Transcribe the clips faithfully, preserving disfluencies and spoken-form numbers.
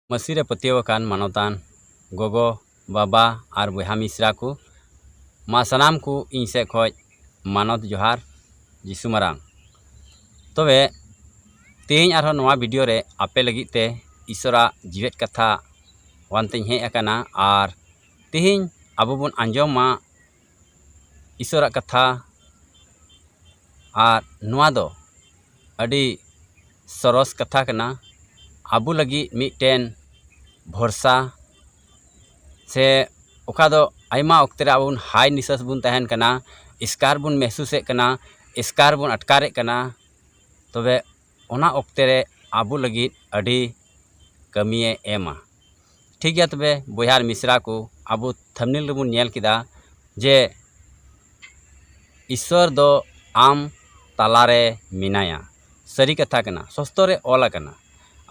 ᱢᱟᱹᱥᱤ ᱨᱮ ᱯᱟᱹᱛᱭᱟᱹᱣ ᱟᱠᱟᱱ ᱢᱟᱱᱚᱛᱟᱱ ᱜᱚᱜᱚ, ᱵᱟᱵᱟ ᱟᱨ ᱵᱚᱭᱦᱟ ᱢᱤᱥᱨᱟ ᱠᱚ, ᱢᱟ ᱥᱟᱱᱟᱢ ᱠᱚ ᱤᱧ ᱥᱮᱫ ᱠᱷᱚᱱ ᱢᱟᱱᱚᱛ ᱡᱚᱦᱟᱨ ᱡᱤᱥᱩ ᱢᱟᱨᱟᱝ᱾ ᱛᱚᱵᱮ ᱛᱮᱦᱮᱧ ᱟᱨᱦᱚᱸ ᱱᱚᱣᱟ video ᱨᱮ ᱟᱯᱮ ᱞᱟᱹᱜᱤᱫ ᱛᱮ ᱤᱥᱚᱨᱟᱜ ᱡᱤᱣᱮᱫ ᱠᱟᱛᱷᱟ ᱟᱱᱛᱮᱧ ᱦᱮᱡ ᱟᱠᱟᱱᱟ᱾ ᱟᱨ ᱛᱮᱦᱮᱧ ᱟᱵᱚ ᱵᱚᱱ ᱟᱸᱡᱚᱢᱟ ᱤᱥᱚᱨᱟᱜ ᱠᱟᱛᱷᱟ᱾ ᱟᱨ ᱱᱚᱣᱟ ᱫᱚ ᱟᱹᱰᱤ ᱥᱚᱨᱚᱥ ᱠᱟᱛᱷᱟ ᱠᱟᱱᱟ, ᱟᱵᱚ ᱞᱟᱹᱜᱤᱫ ᱢᱤᱫᱴᱮᱱ ᱵᱷᱚᱨᱥᱟ᱾ ᱥᱮ ᱚᱠᱟ ᱫᱚ ᱟᱭᱢᱟ ᱚᱠᱛᱮ ᱨᱮ ᱟᱵᱚ ᱵᱚᱱ ᱦᱟᱭ ᱱᱤᱥᱟᱹᱥ ᱵᱚᱱ ᱛᱟᱦᱮᱱ ᱠᱟᱱᱟ, ᱮᱥᱠᱟᱨ ᱵᱚᱱ ᱢᱮᱦᱥᱩᱥᱮᱫ ᱠᱟᱱᱟ, ᱮᱥᱠᱟᱨ ᱵᱚᱱ ᱟᱴᱠᱟᱨᱮᱫ ᱠᱟᱱᱟ, ᱛᱚᱵᱮ ᱚᱱᱟ ᱚᱠᱛᱮ ᱨᱮ ᱟᱵᱚ ᱞᱟᱹᱜᱤᱫ ᱟᱹᱰᱤ ᱠᱟᱹᱢᱤᱭᱮ ᱮᱢᱟ᱾ ᱴᱷᱤᱠ ᱜᱮᱭᱟ, ᱛᱚᱵᱮ ᱵᱚᱭᱦᱟ ᱟᱨ ᱢᱤᱥᱨᱟ ᱠᱚ, ᱟᱵᱚ thumbnail ᱨᱮᱵᱚᱱ ᱧᱮᱞ ᱠᱮᱫᱟ ᱡᱮ ᱤᱥᱥᱚᱨ ᱫᱚ ᱟᱢ ᱛᱟᱞᱟᱨᱮ ᱢᱮᱱᱟᱭᱟ᱾ ᱥᱟᱹᱨᱤ ᱠᱟᱛᱷᱟ ᱠᱟᱱᱟ, ᱥᱚᱥᱛᱚᱨ ᱨᱮ ᱚᱞ ᱟᱠᱟᱱᱟ᱾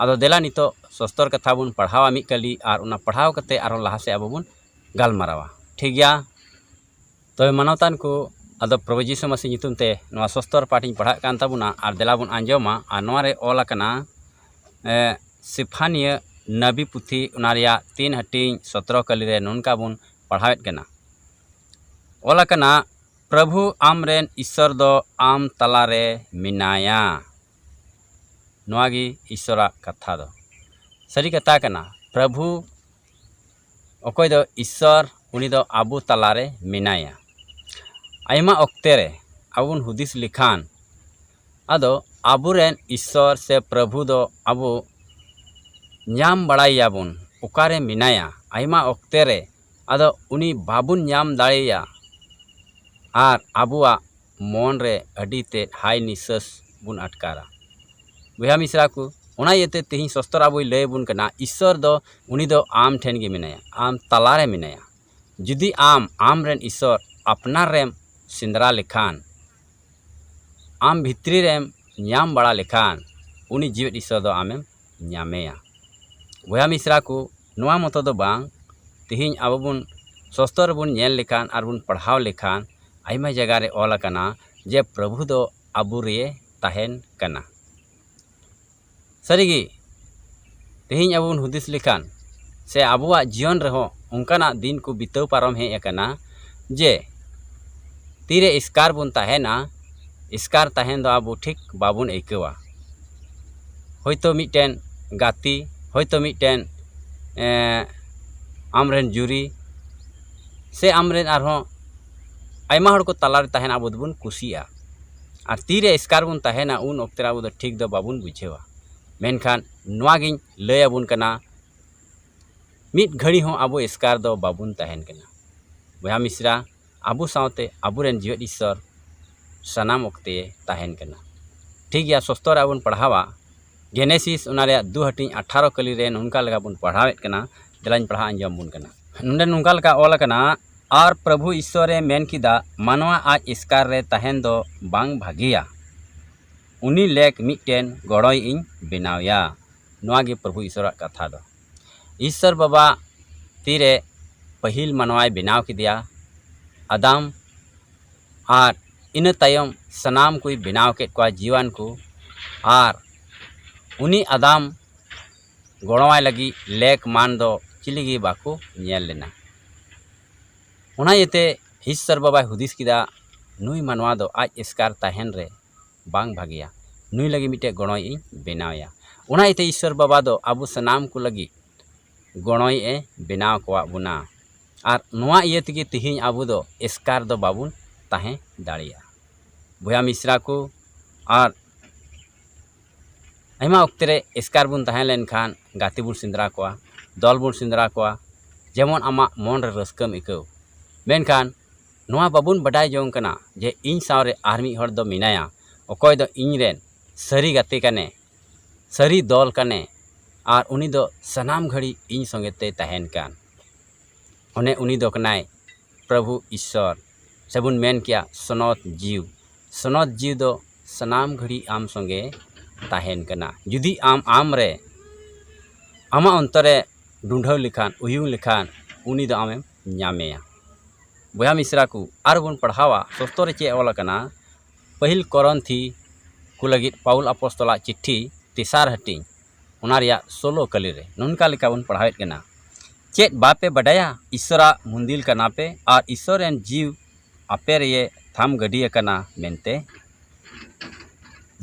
ᱟᱫᱚ ᱫᱮᱞᱟ ᱱᱤᱛᱚᱜ ᱥᱚᱥᱛᱚᱨ ᱠᱟᱛᱷᱟ ᱵᱚᱱ ᱯᱟᱲᱦᱟᱣᱟ ᱢᱤᱫ ᱠᱟᱹᱞᱤ, ᱟᱨ ᱚᱱᱟ ᱯᱟᱲᱦᱟᱣ ᱠᱟᱛᱮ ᱟᱨᱦᱚᱸ ᱞᱟᱦᱟ ᱥᱮᱫ ᱟᱵᱚ ᱵᱚᱱ ᱜᱟᱞᱢᱟᱨᱟᱣᱟ᱾ ᱴᱷᱤᱠ ᱜᱮᱭᱟ? ᱛᱚᱵᱮ ᱢᱟᱱᱚᱛᱟᱱ ᱠᱚ, ᱟᱫᱚ ᱯᱨᱚᱵᱷᱩ ᱡᱤᱥᱩ ᱢᱟᱥᱤ ᱧᱩᱛᱩᱢ ᱛᱮ ᱱᱚᱣᱟ ᱥᱚᱥᱛᱚᱨ ᱯᱟᱴᱷ ᱤᱧ ᱯᱟᱲᱦᱟᱜ ᱠᱟᱱ ᱛᱟᱵᱚᱱᱟ, ᱟᱨ ᱫᱮᱞᱟ ᱵᱚᱱ ᱟᱸᱡᱚᱢᱟ᱾ ᱟᱨ ᱱᱚᱣᱟ ᱨᱮ ᱚᱞ ᱟᱠᱟᱱᱟ, ᱮ, ᱥᱤᱯᱷᱟᱱᱤᱭᱟᱹ ᱱᱟᱵᱤ ᱯᱩᱛᱷᱤ, ᱚᱱᱟ ᱨᱮᱭᱟᱜ ᱛᱤᱱ ᱦᱟᱹᱴᱤᱧ ᱥᱚᱛᱨᱚ ᱠᱟᱹᱞᱤ ᱨᱮ ᱱᱚᱝᱠᱟ ᱵᱚᱱ ᱯᱟᱲᱦᱟᱣᱮᱫ ᱠᱟᱱᱟ᱾ ᱚᱞ ᱟᱠᱟᱱᱟ, ᱯᱨᱚᱵᱷᱩ ᱟᱢᱨᱮᱱ ᱤᱥᱥᱚᱨ ᱫᱚ ᱟᱢ ᱛᱟᱞᱟᱨᱮ ᱢᱮᱱᱟᱭᱟ᱾ ᱱᱚᱣᱟ ᱜᱮ ᱤᱥᱥᱚᱨᱟᱜ ᱠᱟᱛᱷᱟ ᱫᱚ᱾ ᱥᱟᱹᱨᱤ ᱠᱟᱛᱷᱟ ᱠᱟᱱᱟ, ᱯᱨᱚᱵᱷᱩ ᱚᱠᱚᱭ ᱫᱚ ᱤᱥᱥᱚᱨ, ᱩᱱᱤ ᱫᱚ ᱟᱵᱚ ᱛᱟᱞᱟᱨᱮ ᱢᱮᱱᱟᱭᱟ᱾ ᱟᱭᱢᱟ ᱚᱠᱛᱮ ᱨᱮ ᱟᱵᱚ ᱵᱚᱱ ᱦᱩᱫᱤᱥ ᱞᱮᱠᱷᱟᱱ, ᱟᱫᱚ ᱟᱵᱚᱨᱮᱱ ᱤᱥᱥᱚᱨ ᱥᱮ ᱯᱨᱚᱵᱷᱩ ᱫᱚ ᱟᱵᱚ ᱧᱟᱢ ᱵᱟᱲᱟᱭᱮᱭᱟᱵᱚᱱ, ᱚᱠᱟᱨᱮ ᱢᱮᱱᱟᱭᱟ ᱟᱭᱢᱟ ᱚᱠᱛᱮ ᱨᱮ, ᱟᱫᱚ ᱩᱱᱤ ᱵᱟᱵᱚᱱ ᱧᱟᱢ ᱫᱟᱲᱮᱭᱟᱭᱟ᱾ ᱟᱨ ᱟᱵᱚᱣᱟᱜ ᱢᱚᱱ ᱨᱮ ᱟᱹᱰᱤ ᱛᱮᱫ ᱦᱟᱭ ᱱᱤᱥᱥᱟᱹᱥ ᱵᱚᱱ ᱟᱴᱠᱟᱨᱟ᱾ ᱵᱚᱭᱦᱟ ᱢᱤᱥᱨᱟ ᱠᱚ, ᱚᱱᱟ ᱤᱭᱟᱹᱛᱮ ᱛᱮᱦᱮᱧ ᱥᱚᱥᱛᱚᱨ ᱟᱵᱚᱭ ᱞᱟᱹᱭ ᱟᱵᱚᱱ ᱠᱟᱱᱟ, ᱤᱥᱥᱚᱨ ᱫᱚ ᱩᱱᱤ ᱫᱚ ᱟᱢ ᱴᱷᱮᱱ ᱜᱮ ᱢᱮᱱᱟᱭᱟ, ᱟᱢ ᱛᱟᱞᱟᱨᱮ ᱢᱮᱱᱟᱭᱟ᱾ ᱡᱩᱫᱤ ᱟᱢ ᱟᱢᱨᱮᱱ ᱤᱥᱥᱚᱨ ᱟᱯᱱᱟᱨ ᱨᱮᱢ ᱥᱮᱸᱫᱽᱨᱟ ᱞᱮᱠᱷᱟᱱ, ᱟᱢ ᱵᱷᱤᱛᱨᱤ ᱨᱮᱢ ᱧᱟᱢ ᱵᱟᱲᱟ ᱞᱮᱠᱷᱟᱱ, ᱩᱱᱤ ᱡᱤᱣᱮᱫ ᱤᱥᱥᱚᱨ ᱫᱚ ᱟᱢᱮᱢ ᱧᱟᱢᱮᱭᱟ᱾ ᱵᱚᱭᱦᱟ ᱢᱤᱥᱨᱟ ᱠᱚ, ᱱᱚᱣᱟ ᱢᱚᱛᱚ ᱫᱚ ᱵᱟᱝ, ᱛᱮᱦᱮᱧ ᱟᱵᱚ ᱵᱚᱱ ᱥᱚᱥᱛᱚᱨ ᱨᱮᱵᱚᱱ ᱧᱮᱞ ᱞᱮᱠᱷᱟᱱ ᱟᱨ ᱵᱚᱱ ᱯᱟᱲᱦᱟᱣ ᱞᱮᱠᱷᱟᱱ, ᱟᱭᱢᱟ ᱡᱟᱭᱜᱟ ᱨᱮ ᱚᱞ ᱟᱠᱟᱱᱟ ᱡᱮ ᱯᱨᱚᱵᱷᱩ ᱫᱚ ᱟᱵᱚ ᱨᱮ ᱛᱟᱦᱮᱱ ᱠᱟᱱᱟ᱾ ᱥᱟᱹᱨᱤᱜᱮ, ᱛᱮᱦᱮᱧ ᱟᱵᱚ ᱵᱚᱱ ᱦᱩᱫᱤᱥ ᱞᱮᱠᱷᱟᱱ ᱥᱮ ᱟᱵᱚᱣᱟᱜ ᱡᱤᱭᱚᱱ ᱨᱮᱦᱚᱸ ᱚᱱᱠᱟᱱᱟᱜ ᱫᱤᱱ ᱠᱚ ᱵᱤᱛᱟᱹᱣ ᱯᱟᱨᱚᱢ ᱦᱮᱡ ᱟᱠᱟᱱᱟ ᱡᱮ ᱛᱤᱨᱮ ᱮᱥᱠᱟᱨ ᱵᱚᱱ ᱛᱟᱦᱮᱱᱟ, ᱮᱥᱠᱟᱨ ᱛᱟᱦᱮᱱ ᱫᱚ ᱟᱵᱚ ᱴᱷᱤᱠ ᱵᱟᱵᱚᱱ ᱟᱹᱭᱠᱟᱹᱣᱟ᱾ ᱦᱳᱭᱛᱳ ᱢᱤᱫᱴᱮᱱ ᱜᱟᱛᱮ, ᱦᱳᱭᱛᱳ ᱢᱤᱫᱴᱮᱱ ᱮᱸ, ᱟᱢᱨᱮᱱ ᱡᱩᱨᱤ ᱥᱮ ᱟᱢᱨᱮᱱ ᱟᱨᱦᱚᱸ ᱟᱭᱢᱟ ᱦᱚᱲ ᱠᱚ ᱛᱟᱞᱟᱨᱮ ᱛᱟᱦᱮᱱ ᱟᱵᱚ ᱫᱚᱵᱚᱱ ᱠᱩᱥᱤᱭᱟᱜᱼᱟ᱾ ᱟᱨ ᱛᱤᱨᱮ ᱮᱥᱠᱟᱨ ᱵᱚᱱ ᱛᱟᱦᱮᱱᱟ ᱩᱱ ᱚᱠᱛᱮ ᱨᱮ ᱟᱵᱚ ᱫᱚ ᱴᱷᱤᱠ ᱫᱚ ᱵᱟᱵᱚᱱ ᱵᱩᱡᱷᱟᱹᱣᱟ᱾ ᱢᱮᱱᱠᱷᱟᱱ ᱱᱚᱣᱟ ᱜᱤᱧ ᱞᱟᱹᱭ ᱟᱵᱚᱱ ᱠᱟᱱᱟ, ᱢᱤᱫ ᱜᱷᱟᱹᱲᱤ ᱦᱚᱸ ᱟᱵᱚ ᱮᱥᱠᱟᱨ ᱫᱚ ᱵᱟᱵᱚᱱ ᱛᱟᱦᱮᱱ ᱠᱟᱱᱟ᱾ ᱵᱚᱭᱦᱟ ᱢᱤᱥᱨᱟ, ᱟᱵᱚ ᱥᱟᱶᱛᱮ ᱟᱵᱚᱨᱮᱱ ᱡᱤᱣᱮᱫ ᱤᱥᱥᱚᱨ ᱥᱟᱱᱟᱢ ᱚᱠᱛᱮ ᱛᱟᱦᱮᱱ ᱠᱟᱱᱟ᱾ ᱴᱷᱤᱠ ᱜᱮᱭᱟ, ᱥᱚᱥᱛᱚ ᱨᱮ ᱟᱵᱚ ᱵᱚᱱ ᱯᱟᱲᱦᱟᱣᱟ᱾ ᱜᱮᱱᱮᱥᱤᱥ ᱚᱱᱟ ᱨᱮᱭᱟᱜ ᱫᱩ ᱦᱟᱹᱴᱤᱧ ᱟᱴᱷᱟᱨᱚ ᱠᱟᱹᱞᱤ ᱨᱮ ᱱᱚᱝᱠᱟ ᱞᱮᱠᱟ ᱵᱚᱱ ᱯᱟᱲᱦᱟᱣᱮᱫ ᱠᱟᱱᱟ᱾ ᱫᱮᱞᱟᱧ ᱯᱟᱲᱦᱟᱣ ᱟᱸᱡᱚᱢ ᱵᱚᱱ ᱠᱟᱱᱟ᱾ ᱱᱚᱰᱮ ᱱᱚᱝᱠᱟ ᱞᱮᱠᱟ ᱚᱞ ᱟᱠᱟᱱᱟ, "ᱟᱨ ᱯᱨᱚᱵᱷᱩ ᱤᱥᱥᱚᱨᱮ ᱢᱮᱱ ᱠᱮᱫᱟ, ᱢᱟᱱᱣᱟ ᱟᱡ ᱮᱥᱠᱟᱨ ᱨᱮ ᱛᱟᱦᱮᱱ ᱫᱚ ᱵᱟᱝ ᱵᱷᱟᱹᱜᱤᱭᱟ᱾ ᱩᱱᱤ ᱞᱮᱠ ᱢᱤᱫᱴᱮᱱ ᱜᱚᱲᱚᱭ ᱤᱧ ᱵᱮᱱᱟᱣᱭᱟ᱾" ᱱᱚᱣᱟ ᱜᱮ ᱯᱨᱚᱵᱷᱩ ᱤᱥᱥᱚᱨᱟᱜ ᱠᱟᱛᱷᱟ ᱫᱚ᱾ ᱤᱥᱥᱚᱨ ᱵᱟᱵᱟ ᱛᱤᱨᱮ ᱯᱟᱹᱦᱤᱞ ᱢᱟᱱᱣᱟᱭ ᱵᱮᱱᱟᱣ ᱠᱮᱫᱮᱭᱟ, ᱟᱫᱟᱢ, ᱟᱨ ᱤᱱᱟᱹ ᱛᱟᱭᱚᱢ ᱥᱟᱱᱟᱢ ᱠᱚᱭ ᱵᱮᱱᱟᱣ ᱠᱮᱫ ᱠᱚᱣᱟ, ᱡᱤᱣᱟᱱ ᱠᱚ, ᱟᱨ ᱩᱱᱤ ᱟᱫᱟᱢ ᱜᱚᱲᱚᱣᱟᱭ ᱞᱟᱹᱜᱤᱫ ᱞᱮᱠ ᱢᱟᱱ ᱫᱚ ᱪᱤᱞᱤ ᱜᱮ ᱵᱟᱠᱚ ᱧᱮᱞ ᱞᱮᱱᱟ᱾ ᱚᱱᱟ ᱤᱭᱟᱹᱛᱮ ᱤᱥᱥᱚᱨ ᱵᱟᱵᱟᱭ ᱦᱩᱫᱤᱥ ᱠᱮᱫᱟ, ᱱᱩᱭ ᱢᱟᱱᱣᱟ ᱫᱚ ᱟᱡ ᱮᱥᱠᱟᱨ ᱛᱟᱦᱮᱱ ᱨᱮ ᱵᱟᱝ ᱵᱷᱟᱜᱮᱭᱟ, ᱱᱩᱭ ᱞᱟᱹᱜᱤᱫ ᱢᱤᱫᱴᱮᱡ ᱜᱚᱲᱚᱭ ᱤᱧ ᱵᱮᱱᱟᱣᱮᱭᱟ᱾ ᱚᱱᱟ ᱤᱭᱟᱹᱛᱮ ᱤᱥᱥᱚᱨ ᱵᱟᱵᱟ ᱫᱚ ᱟᱵᱚ ᱥᱟᱱᱟᱢ ᱠᱚ ᱞᱟᱹᱜᱤᱫ ᱜᱚᱲᱚᱭ ᱮ ᱵᱮᱱᱟᱣ ᱠᱚᱣᱟᱜ ᱵᱚᱱᱟ᱾ ᱟᱨ ᱱᱚᱣᱟ ᱤᱭᱟᱹ ᱛᱮᱜᱮ ᱛᱮᱦᱮᱧ ᱟᱵᱚ ᱫᱚ ᱮᱥᱠᱟᱨ ᱫᱚ ᱵᱟᱵᱚᱱ ᱛᱟᱦᱮᱸ ᱫᱟᱲᱮᱭᱟᱜᱼᱟ᱾ ᱵᱚᱭᱦᱟ ᱢᱤᱥᱨᱟ ᱠᱚ, ᱟᱨ ᱟᱭᱢᱟ ᱚᱠᱛᱮ ᱨᱮ ᱮᱥᱠᱟᱨ ᱵᱚᱱ ᱛᱟᱦᱮᱸ ᱞᱮᱱᱠᱷᱟᱱ ᱜᱟᱛᱮ ᱵᱚᱱ ᱥᱮᱸᱫᱽᱨᱟ ᱠᱚᱣᱟ, ᱫᱚᱞ ᱵᱚᱱ ᱥᱮᱸᱫᱽᱨᱟ ᱠᱚᱣᱟ, ᱡᱮᱢᱚᱱ ᱟᱢᱟᱜ ᱢᱚᱱ ᱨᱮ ᱨᱟᱹᱥᱠᱟᱹᱢ ᱟᱹᱭᱠᱟᱹᱣ᱾ ᱢᱮᱱᱠᱷᱟᱱ ᱱᱚᱣᱟ ᱵᱟᱵᱚᱱ ᱵᱟᱰᱟᱭ ᱡᱚᱝ ᱠᱟᱱᱟ ᱡᱮ ᱤᱧ ᱥᱟᱶᱨᱮ ᱟᱨ ᱢᱤᱫ ᱦᱚᱲ ᱫᱚ ᱢᱮᱱᱟᱭᱟ, ᱚᱠᱚᱭ ᱫᱚ ᱤᱧ ᱨᱮᱱ ᱥᱟᱹᱨᱤ ᱜᱟᱛᱮ ᱠᱟᱱᱮ, ᱥᱟᱹᱨᱤ ᱫᱚᱞ ᱠᱟᱱᱮ, ᱟᱨ ᱩᱱᱤ ᱫᱚ ᱥᱟᱱᱟᱢ ᱜᱷᱟᱹᱲᱤᱡ ᱤᱧ ᱥᱚᱸᱜᱮ ᱛᱮᱭ ᱛᱟᱦᱮᱱ ᱠᱟᱱ᱾ ᱚᱱᱮ ᱩᱱᱤ ᱫᱚ ᱠᱟᱱᱟᱭ ᱯᱨᱚᱵᱷᱩ ᱤᱥᱥᱚᱨ, ᱥᱮᱵᱚᱱ ᱢᱮᱱ ᱠᱮᱭᱟ ᱥᱚᱱᱚᱛ ᱡᱤᱣ᱾ ᱥᱚᱱᱚᱛ ᱡᱤᱣ ᱫᱚ ᱥᱟᱱᱟᱢ ᱜᱷᱟᱹᱲᱤᱡ ᱟᱢ ᱥᱚᱸᱜᱮ ᱛᱟᱦᱮᱱ ᱠᱟᱱᱟ᱾ ᱡᱩᱫᱤ ᱟᱢ ᱟᱢ ᱨᱮ ᱟᱢᱟᱜ ᱚᱱᱛᱚᱨ ᱨᱮ ᱰᱩᱸᱰᱷᱟᱹᱣ ᱞᱮᱠᱷᱟᱱ, ᱩᱭᱩᱝ ᱞᱮᱠᱷᱟᱱ, ᱩᱱᱤ ᱫᱚ ᱟᱢᱮᱢ ᱧᱟᱢᱮᱭᱟ᱾ ᱵᱚᱭᱦᱟ ᱢᱤᱥᱨᱟ ᱠᱚ, ᱟᱨ ᱵᱚᱱ ᱯᱟᱲᱦᱟᱣᱟ, ᱥᱚᱥᱛᱚ ᱨᱮ ᱪᱮᱫ ᱚᱞ ᱟᱠᱟᱱᱟ? ᱯᱟᱹᱦᱤᱞ ᱠᱚᱨᱚᱱᱛᱷᱤ ᱠᱚ ᱞᱟᱹᱜᱤᱫ ᱯᱟᱣᱩᱞ ᱟᱯᱚᱥᱛᱚᱞᱟᱜ ᱪᱤᱴᱷᱤ, ᱛᱮᱥᱟᱨ ᱦᱟᱹᱴᱤᱧ, ᱚᱱᱟ ᱨᱮᱭᱟᱜ ᱥᱳᱞᱳ ᱠᱟᱹᱞᱤ ᱨᱮ ᱱᱚᱝᱠᱟ ᱞᱮᱠᱟ ᱵᱚᱱ ᱯᱟᱲᱦᱟᱣᱮᱫ ᱠᱟᱱᱟ, ᱪᱮᱫ ᱵᱟᱯᱮ ᱵᱟᱰᱟᱭᱟ ᱤᱥᱥᱚᱨᱟᱜ ᱢᱩᱱᱫᱤᱞ ᱠᱟᱱᱟ ᱯᱮ ᱟᱨ ᱤᱥᱥᱚᱨ ᱨᱮᱱ ᱡᱤᱣ ᱟᱯᱮ ᱨᱮᱭᱮ ᱛᱷᱟᱢ ᱜᱟᱹᱰᱤ ᱟᱠᱟᱱᱟ ᱢᱮᱱᱛᱮ?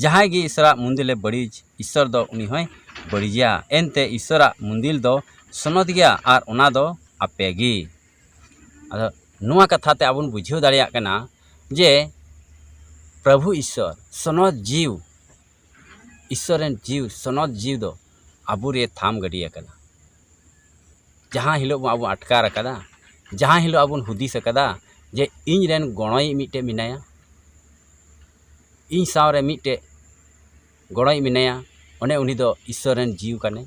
ᱡᱟᱦᱟᱸᱭ ᱜᱮ ᱤᱥᱥᱚᱨᱟᱜ ᱢᱩᱱᱫᱤᱞᱮ ᱵᱟᱹᱲᱤᱡ, ᱤᱥᱥᱚᱨ ᱫᱚ ᱩᱱᱤ ᱦᱚᱸᱭ ᱵᱟᱹᱲᱤᱡᱮᱭᱟ᱾ ᱮᱱᱛᱮ ᱤᱥᱥᱚᱨᱟᱜ ᱢᱩᱱᱫᱤᱞ ᱫᱚ ᱥᱚᱱᱚᱛ ᱜᱮᱭᱟ ᱟᱨ ᱚᱱᱟ ᱫᱚ ᱟᱯᱮ ᱜᱮ᱾ ᱟᱫᱚ ᱱᱚᱣᱟ ᱠᱟᱛᱷᱟ ᱛᱮ ᱟᱵᱚ ᱵᱚᱱ ᱵᱩᱡᱷᱟᱹᱣ ᱫᱟᱲᱮᱭᱟᱜ ᱠᱟᱱᱟ ᱡᱮ ᱯᱨᱚᱵᱷᱩ ᱤᱥᱥᱚᱨ ᱥᱚᱱᱚᱛ ᱡᱤᱣ, ᱤᱥᱥᱚᱨ ᱨᱮᱱ ᱡᱤᱣ, ᱥᱚᱱᱚᱛ ᱡᱤᱣ ᱫᱚ ᱟᱵᱚ ᱨᱮ ᱛᱷᱟᱢ ᱜᱟᱹᱰᱤ ᱟᱠᱟᱱᱟ᱾ ᱡᱟᱦᱟᱸ ᱦᱤᱞᱳᱜ ᱵᱚᱱ ᱟᱵᱚ ᱟᱴᱠᱟᱨ ᱟᱠᱟᱫᱟ, ᱡᱟᱦᱟᱸ ᱦᱤᱞᱳᱜ ᱟᱵᱚ ᱵᱚᱱ ᱦᱩᱫᱤᱥ ᱟᱠᱟᱫᱟ ᱡᱮ ᱤᱧ ᱨᱮᱱ ᱜᱚᱲᱚᱭᱤᱡ ᱢᱤᱫᱴᱮᱡ ᱢᱮᱱᱟᱭᱟ, ᱤᱧ ᱥᱟᱶ ᱨᱮ ᱢᱤᱫᱴᱮᱡ ᱜᱚᱲᱚᱭᱤᱡ ᱢᱮᱱᱟᱭᱟ, ᱚᱱᱮ ᱩᱱᱤ ᱫᱚ ᱤᱥᱥᱚᱨ ᱨᱮᱱ ᱡᱤᱣ ᱠᱟᱱᱟᱭ᱾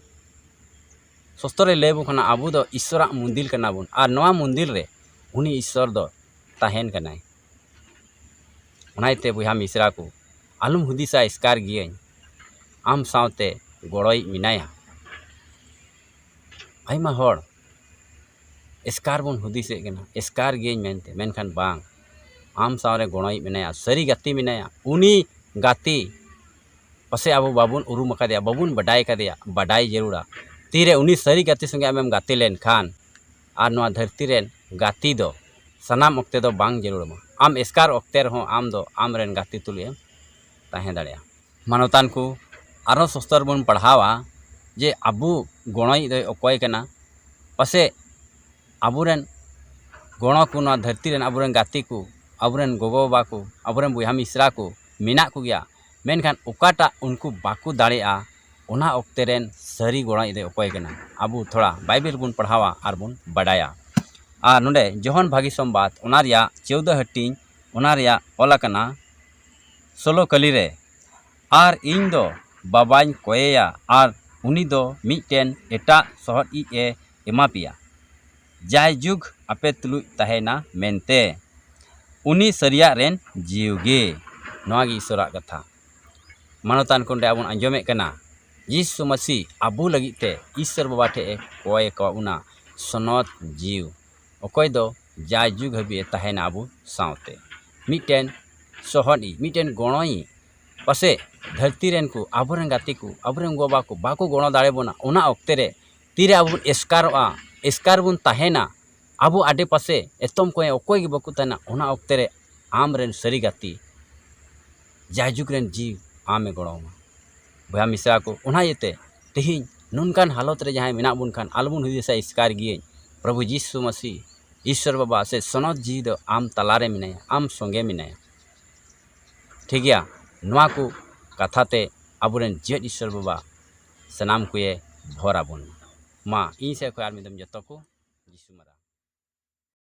ᱥᱚᱥᱛᱚᱨ ᱨᱮ ᱞᱟᱹᱭ ᱟᱵᱚᱱ ᱠᱟᱱᱟ, ᱟᱵᱚ ᱫᱚ ᱤᱥᱥᱚᱨᱟᱜ ᱢᱩᱱᱫᱤᱞ ᱠᱟᱱᱟ ᱵᱚᱱ ᱟᱨ ᱱᱚᱣᱟ ᱢᱩᱱᱫᱤᱞ ᱨᱮ ᱩᱱᱤ ᱤᱥᱥᱚᱨ ᱫᱚ ᱛᱟᱦᱮᱱ ᱠᱟᱱᱟᱭ᱾ ᱚᱱᱟ ᱤᱭᱟᱹᱛᱮ ᱵᱚᱭᱦᱟ ᱢᱤᱥᱨᱟ ᱠᱚ, ᱟᱞᱚᱢ ᱦᱩᱫᱤᱥᱟ ᱮᱥᱠᱟᱨ ᱜᱤᱭᱟᱹᱧ, ᱟᱢ ᱥᱟᱶᱛᱮ ᱜᱚᱲᱚᱭᱤᱡ ᱢᱮᱱᱟᱭᱟ᱾ ᱟᱭᱢᱟ ᱦᱚᱲ ᱮᱥᱠᱟᱨ ᱵᱚᱱ ᱦᱩᱫᱤᱥᱮᱫ ᱠᱟᱱᱟ, ᱮᱥᱠᱟᱨ ᱜᱤᱭᱟᱹᱧ ᱢᱮᱱᱛᱮ, ᱢᱮᱱᱠᱷᱟᱱ ᱵᱟᱝ, ᱟᱢ ᱥᱟᱶᱨᱮ ᱜᱚᱲᱚᱭᱤᱡ ᱢᱮᱱᱟᱭᱟ, ᱥᱟᱹᱨᱤ ᱜᱟᱛᱮ ᱢᱮᱱᱟᱭᱟ᱾ ᱩᱱᱤ ᱜᱟᱛᱮ ᱯᱟᱥᱮᱡ ᱟᱵᱚ ᱵᱟᱵᱚᱱ ᱩᱨᱩᱢ ᱟᱠᱟᱫᱮᱭᱟ, ᱵᱟᱵᱚᱱ ᱵᱟᱰᱟᱭ ᱟᱠᱟᱫᱮᱭᱟ, ᱵᱟᱰᱟᱭ ᱡᱟᱹᱨᱩᱲᱟ᱾ ᱛᱤᱨᱮ ᱩᱱᱤ ᱥᱟᱹᱨᱤ ᱜᱟᱛᱮ ᱥᱚᱸᱜᱮ ᱟᱢᱮᱢ ᱜᱟᱛᱮ ᱞᱮᱱᱠᱷᱟᱱ ᱟᱨ ᱱᱚᱣᱟ ᱫᱷᱟᱹᱨᱛᱤ ᱨᱮᱱ ᱜᱟᱛᱮ ᱫᱚ ᱥᱟᱱᱟᱢ ᱚᱠᱛᱮ ᱫᱚ ᱵᱟᱝ ᱡᱟᱹᱨᱩᱲ ᱟᱢᱟ᱾ ᱟᱢ ᱮᱥᱠᱟᱨ ᱚᱠᱛᱮ ᱨᱮᱦᱚᱸ ᱟᱢ ᱫᱚ ᱟᱢ ᱨᱮᱱ ᱜᱟᱛᱮ ᱛᱩᱞᱩᱡ ᱮᱢ ᱛᱟᱦᱮᱸ ᱫᱟᱲᱮᱭᱟᱜᱼᱟ᱾ ᱢᱟᱱᱚᱛᱟᱱ ᱠᱚ, ᱟᱨᱦᱚᱸ ᱥᱚᱥᱛᱚᱨ ᱵᱚᱱ ᱯᱟᱲᱦᱟᱣᱟ ᱡᱮ ᱟᱵᱚ ᱜᱚᱲᱚᱭᱤᱡ ᱫᱚᱭ ᱚᱠᱚᱭ ᱠᱟᱱᱟ? ᱯᱟᱥᱮᱡ ᱟᱵᱚᱨᱮᱱ ᱜᱚᱲᱚ ᱠᱚ, ᱱᱚᱣᱟ ᱫᱷᱟᱹᱨᱛᱤ ᱨᱮᱱ ᱟᱵᱚᱨᱮᱱ ᱜᱟᱛᱮ ᱠᱚ, ᱟᱵᱚᱨᱮᱱ ᱜᱚᱜᱚ-ᱵᱟᱵᱟ ᱠᱚ, ᱟᱵᱚᱨᱮᱱ ᱵᱚᱭᱦᱟ ᱢᱤᱥᱨᱟ ᱠᱚ ᱢᱮᱱᱟᱜ ᱠᱚᱜᱮᱭᱟ, ᱢᱮᱱᱠᱷᱟᱱ ᱚᱠᱟᱴᱟᱜ ᱩᱱᱠᱩ ᱵᱟᱠᱚ ᱫᱟᱲᱮᱭᱟᱜᱼᱟ, ᱚᱱᱟ ᱚᱠᱛᱮ ᱨᱮᱱ ᱥᱟᱹᱨᱤ ᱜᱚᱲᱚᱭᱤᱡ ᱫᱚ ᱚᱠᱚᱭ ᱠᱟᱱᱟ? ᱟᱵᱚ ᱛᱷᱚᱲᱟ ᱵᱟᱭᱵᱮᱞ ᱵᱚᱱ ᱯᱟᱲᱦᱟᱣᱟ ᱟᱨ ᱵᱚᱱ ᱵᱟᱰᱟᱭᱟ᱾ ᱟᱨ ᱱᱚᱰᱮ ᱡᱚᱦᱚᱱ ᱵᱷᱟᱹᱜᱤ ᱥᱚᱢᱵᱟᱫ, ᱚᱱᱟ ᱨᱮᱭᱟᱜ ᱪᱳᱣᱫᱚ ᱦᱟᱹᱴᱤᱧ, ᱚᱱᱟ ᱨᱮᱭᱟᱜ ᱚᱞ ᱟᱠᱟᱱᱟ ᱥᱳᱞᱳ ᱠᱟᱹᱞᱤ ᱨᱮ, ᱟᱨ ᱤᱧ ᱫᱚ ᱵᱟᱵᱟᱧ ᱠᱚᱭᱮᱭᱟ ᱟᱨ ᱩᱱᱤ ᱫᱚ ᱢᱤᱫᱴᱮᱱ ᱮᱴᱟᱜ ᱥᱚᱦᱚᱫ ᱤᱡ ᱮ ᱮᱢᱟ ᱯᱮᱭᱟ, ᱡᱟᱭᱡᱩᱜᱽ ᱟᱯᱮ ᱛᱩᱞᱩᱡ ᱛᱟᱦᱮᱱᱟ ᱢᱮᱱᱛᱮ᱾ ᱩᱱᱤ ᱥᱟᱹᱨᱤᱭᱟᱜ ᱨᱮᱱ ᱡᱤᱣᱤ ᱜᱮ᱾ ᱱᱚᱣᱟ ᱜᱮ ᱤᱥᱚᱨᱟᱜ ᱠᱟᱛᱷᱟ᱾ ᱢᱟᱱᱚᱛᱟᱱ ᱠᱚ, ᱱᱚᱰᱮ ᱟᱵᱚᱱ ᱟᱸᱡᱚᱢᱮᱫ ᱠᱟᱱᱟ, ᱡᱤᱥᱩ ᱢᱟᱹᱥᱤ ᱟᱵᱚ ᱞᱟᱹᱜᱤᱫ ᱛᱮ ᱤᱥᱚᱨ ᱵᱟᱵᱟ ᱴᱷᱮᱡ ᱮ ᱠᱚᱭ ᱟᱠᱟᱫ ᱵᱚᱱᱟ ᱥᱚᱱᱚᱛ ᱡᱤᱣᱤ᱾ ᱚᱠᱚᱭ ᱫᱚ ᱡᱟᱭᱡᱩᱜᱽ ᱦᱟᱹᱵᱤᱡ ᱮ ᱛᱟᱦᱮᱱᱟ ᱟᱵᱚ ᱥᱟᱶᱛᱮ᱾ ᱢᱤᱫᱴᱮᱱ ᱥᱚᱦᱚᱫᱤᱡ, ᱢᱤᱫᱴᱮᱱ ᱜᱚᱲᱚᱭᱤᱡ, ᱯᱟᱥᱮ ᱫᱷᱟᱹᱨᱛᱤ ᱨᱮᱱ ᱠᱚ, ᱟᱵᱚᱨᱮᱱ ᱜᱟᱛᱮ ᱠᱚ, ᱟᱵᱚᱨᱮᱱ ᱜᱚ-ᱵᱟᱵᱟ ᱠᱚ ᱵᱟᱠᱚ ᱜᱚᱲᱚ ᱫᱟᱲᱮ ᱵᱚᱱᱟ, ᱚᱱᱟ ᱚᱠᱛᱮ ᱨᱮ ᱛᱤᱨᱮ ᱟᱵᱚ ᱵᱚᱱ ᱮᱥᱠᱟᱨᱚᱜᱼᱟ, ᱮᱥᱠᱟᱨ ᱵᱚᱱ ᱛᱟᱦᱮᱱᱟ, ᱟᱵᱚ ᱟᱰᱮ ᱯᱟᱥᱮ ᱮᱛᱚᱢ ᱠᱚᱸᱭᱮ ᱚᱠᱚᱭ ᱜᱮ ᱵᱟᱠᱚ ᱛᱟᱦᱮᱱᱟ, ᱚᱱᱟ ᱚᱠᱛᱮ ᱨᱮ ᱟᱢ ᱨᱮᱱ ᱥᱟᱹᱨᱤ ᱜᱟᱛᱮ ᱡᱟᱭᱡᱩᱜᱽ ᱨᱮᱱ ᱡᱤᱣᱤ ᱟᱢᱮ ᱜᱚᱲᱚ ᱟᱢᱟ᱾ ᱵᱚᱭᱦᱟ ᱢᱤᱥᱨᱟ ᱠᱚ, ᱚᱱᱟ ᱤᱭᱟᱹᱛᱮ ᱛᱮᱦᱮᱧ ᱱᱚᱝᱠᱟᱱ ᱦᱟᱞᱚᱛ ᱨᱮ ᱡᱟᱦᱟᱸᱭ ᱢᱮᱱᱟᱜ ᱵᱚᱱ ᱠᱷᱟᱱ, ᱟᱞᱚᱵᱚᱱ ᱦᱩᱫᱤᱥᱟ ᱮᱥᱠᱟᱨ ᱜᱤᱭᱟᱹᱧ᱾ ᱯᱨᱚᱵᱷᱩ ᱡᱤᱥᱩ ᱢᱟᱥᱤ, ᱤᱥᱥᱚᱨ ᱵᱟᱵᱟ ᱥᱮ ᱥᱚᱱᱚᱛ ᱡᱤᱣᱤ ᱫᱚ ᱟᱢ ᱛᱟᱞᱟᱨᱮ ᱢᱮᱱᱟᱭᱟ, ᱟᱢ ᱥᱚᱸᱜᱮ ᱢᱮᱱᱟᱭᱟ᱾ ᱴᱷᱤᱠ ᱜᱮᱭᱟ, ᱱᱚᱣᱟ ᱠᱚ ᱠᱟᱛᱷᱟ ᱛᱮ ᱟᱵᱚᱨᱮᱱ ᱡᱤᱭᱮᱫ ᱤᱥᱥᱚᱨ ᱵᱟᱵᱟ ᱥᱟᱱᱟᱢ ᱠᱚᱭᱮ ᱵᱷᱚᱨ ᱟᱵᱚᱱ ᱢᱟ᱾ ᱢᱟ, ᱤᱧ ᱥᱮᱫ ᱠᱷᱚᱱ ᱟᱨ ᱢᱤᱫ ᱫᱚᱢ ᱡᱚᱛᱚ ᱠᱚ ᱡᱤᱥᱩ ᱢᱟᱨᱟᱝ᱾